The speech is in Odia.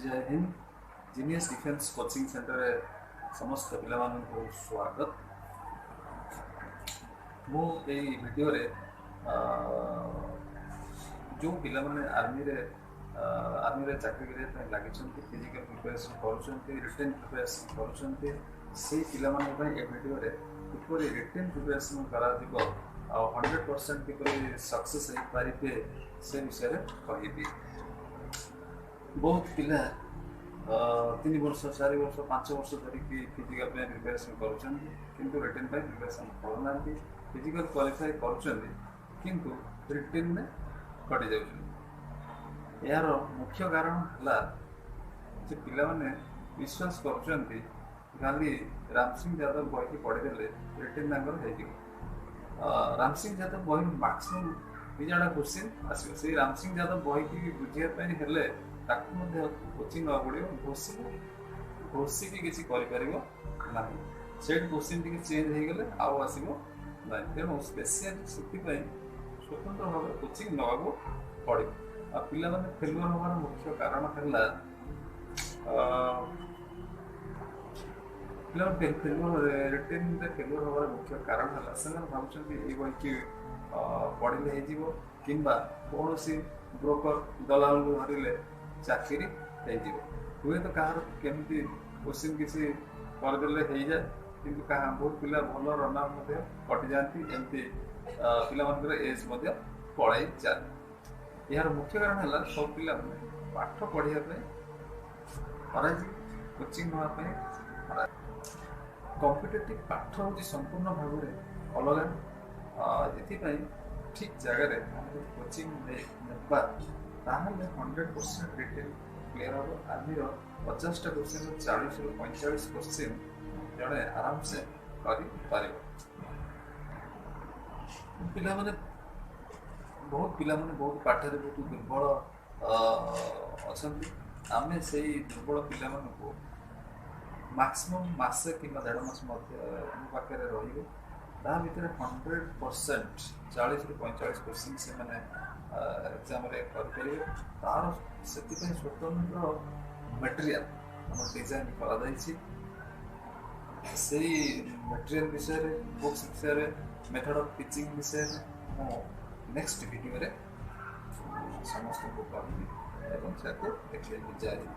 ଜୟ ହିନ୍ଦ। ଜିନିୟସ୍ ଡିଫେନ୍ସ କୋଚିଂ ସେଣ୍ଟରରେ ସମସ୍ତ ପିଲାମାନଙ୍କୁ ସ୍ୱାଗତ। ମୁଁ ଏଇ ଭିଡ଼ିଓରେ ଯେଉଁ ପିଲାମାନେ ଆର୍ମିରେ ଚାକିରି କରିବା ପାଇଁ ଲାଗିଛନ୍ତି, ଫିଜିକାଲ ପ୍ରିପାରେସନ୍ କରୁଛନ୍ତି, ରିଟେନ୍ ପ୍ରିପାରେସନ୍ କରୁଛନ୍ତି, ସେଇ ପିଲାମାନଙ୍କ ପାଇଁ ଏ ଭିଡ଼ିଓରେ କିପରି ରିଟେନ୍ ପ୍ରିପାରେସନ୍ କରାଯିବ ଆଉ 100% କିପରି ସକ୍ସେସ୍ ହେଇପାରିବେ, ସେ ବିଷୟରେ କହିବି। ବହୁତ ପିଲା 3 ବର୍ଷ, 4 ବର୍ଷ, 5 ବର୍ଷ ଧରିକି ଫିଜିକାଲ ପାଇଁ ପ୍ରିପାରେସନ୍ କରୁଛନ୍ତି, କିନ୍ତୁ ରିଟେନ୍ ପାଇଁ ପ୍ରିପାରେସନ୍ କରୁନାହାନ୍ତି। ଫିଜିକାଲ କ୍ୱାଲିଫାଏ କରୁଛନ୍ତି, କିନ୍ତୁ ରିଟେନ୍ରେ କଟି ଯାଉଛନ୍ତି। ଏହାର ମୁଖ୍ୟ କାରଣ ହେଲା ଯେ ପିଲାମାନେ ବିଶ୍ୱାସ କରୁଛନ୍ତି, ଖାଲି ରାମସିଂ ଯାଦବ ବହିକି ପଢ଼ିଦେଲେ ରିଟେନ୍ ତାଙ୍କର ହେଇଯିବ। ରାମସିଂ ଯାଦବ ବହି ମାକ୍ସିମମ୍ 2 ଜଣ କୋଶ୍ଚିନ୍ ଆସିବ। ସେଇ ରାମସିଂ ଯାଦବ ବହିକି ବୁଝିବା ପାଇଁ ହେଲେ ତାକୁ ମଧ୍ୟ କୋଚିଂ ନେବାକୁ ପଡ଼ିବ। ଘୋଷିଲେ ଘୋଷିକି କିଛି କରିପାରିବ ନାହିଁ। ସେଇଠି କୋଶ୍ଚିନ୍ ଟିକେ ଚେଞ୍ଜ ହେଇଗଲେ ଆଉ ଆସିବ ନାହିଁ। ତେଣୁ ସ୍ପେସିଆଲି ସେଥିପାଇଁ ସ୍ୱତନ୍ତ୍ର ଭାବରେ କୋଚିଂ ନେବାକୁ ପଡ଼ିବ। ଆଉ ପିଲାମାନେ ଫେଲୁଅର ହେବାର ମୁଖ୍ୟ କାରଣ ହେଲା, ପିଲାମାନେ ଫେଲୁଅର, ରିଟେନ୍ରେ ଫେଲୁଅର ହେବାର ମୁଖ୍ୟ କାରଣ ହେଲା, ସେମାନେ ଭାବୁଛନ୍ତି ଏଇ ବହିକି ପଢ଼ିଲେ ହେଇଯିବ କିମ୍ବା କୌଣସି ବ୍ରୋକର ଦଲାଲଙ୍କୁ ଧରିଲେ ଚାକିରି ହେଇଯିବ। ହୁଏତ କାହାର କେମିତି କୋଶ୍ଚିନ୍ କିଛି କରିଦେଲେ ହେଇଯାଏ, କିନ୍ତୁ କାହା ବହୁତ ପିଲା ଭଲ ରନର୍ ମଧ୍ୟ କଟିଯାଆନ୍ତି। ଏମିତି ପିଲାମାନଙ୍କର ଏଜ୍ ମଧ୍ୟ ପଳେଇ ଯାଏ। ଏହାର ମୁଖ୍ୟ କାରଣ ହେଲା, ସବୁ ପିଲାମାନେ ପାଠ ପଢ଼ିବା ପାଇଁ ଅରାଜି, କୋଚିଂ ନେବା ପାଇଁ। କମ୍ପିଟେଟିଭ୍ ପାଠ ହେଉଛି ସମ୍ପୂର୍ଣ୍ଣ ଭାବରେ ଅଲଗା। ଏଥିପାଇଁ ଠିକ୍ ଜାଗାରେ ଆମେ ଯଦି କୋଚିଂ ନେବା, ତାହେଲେ 100% ରିଟେନ୍ କ୍ଲିୟର ହେବ। ଆର୍ମିର 50ଟା କୋଶ୍ଚିନ୍ରୁ 40ରୁ 45 କୋଶ୍ଚିନ୍ ଜଣେ ଆରାମସେ କରିପାରିବ। ପିଲାମାନେ, ବହୁତ ପିଲାମାନେ ବହୁତ ପାଠରେ ବହୁତ ଦୁର୍ବଳ ଅଛନ୍ତି। ଆମେ ସେଇ ଦୁର୍ବଳ ପିଲାମାନଙ୍କୁ ମାକ୍ସିମମ୍ ମାସେ କିମ୍ବା ଦେଢ଼ ମାସ ମଧ୍ୟ ଆମ ପାଖରେ ରହିବେ, ତା ଭିତରେ 100% 40ରୁ 45 କୋଶ୍ଚିନ୍ ସେମାନେ ଏକ୍ଜାମରେ କରିପାରିବେ। ତାର ସେଥିପାଇଁ ସ୍ୱତନ୍ତ୍ର ମେଟେରିଆଲ ଆମର ଡିଜାଇନ କରାଯାଇଛି। ସେଇ ମେଟେରିଆଲ ବିଷୟରେ, ବୁକ୍ସ ବିଷୟରେ, ମେଥଡ଼ ଅଫ୍ ଟିଚିଂ ବିଷୟରେ ମୁଁ ନେକ୍ସଟ ଭିଡ଼ିଓରେ ସମସ୍ତଙ୍କୁ କହିବି ଏବଂ ତାକୁ ଦେଖେଇବି। ଜୟ ହିନ୍ଦ।